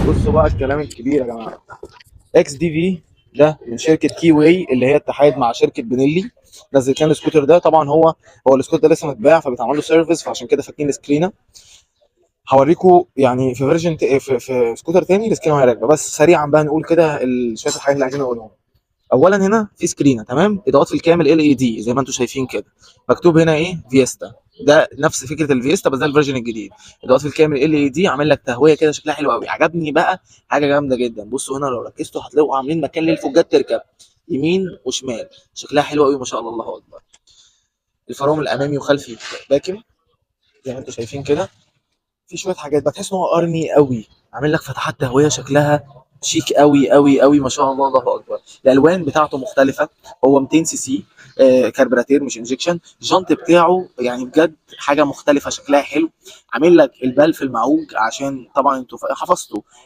بصوا بقى الكلام الكبير يا جماعة، XDV ده من شركة كيواي اللي هي اتحاد مع شركة بنيلي، نزلت لنا السكوتر ده. طبعا هو السكوتر ده لسه متباع، فبيتعمل له service، فعشان كده فاكين السكرينه. هوريكم يعني في version في سكوتر تاني السكرينه وهي راكبه. بس سريعا بقى نقول كده شوية الحاجات اللي عايزين نقولهم. اولا هنا في سكرينه، تمام، اضاءات في الكامل LED زي ما انتم شايفين كده، مكتوب هنا ايه؟ فيستا. ده نفس فكرة الفيستا بس ده ال version الجديد. اضاءات في الكامل LED، عامل لك تهوية كده شكلها حلو قوي. عجبني بقى حاجة جامدة جدا، بصوا هنا لو ركزتوا هتلاقوا عاملين مكان للفوجات تركب يمين وشمال، شكلها حلو قوي ما شاء الله، الله اكبر. الفرامل الامامي وخلفي باكم زي ما انتم شايفين كده. في شوية حاجات بتحس ان هو army قوي، عامل لك فتحات تهوية شكلها شيك قوي قوي قوي ما شاء الله، الله اكبر. الالوان بتاعته مختلفة، هو 200 سي سي، كربراتير مش injection. الجنط بتاعه يعني بجد حاجة مختلفة شكلها حلو. عامل لك البلف المعوج عشان طبعا انتوا حفظتوا.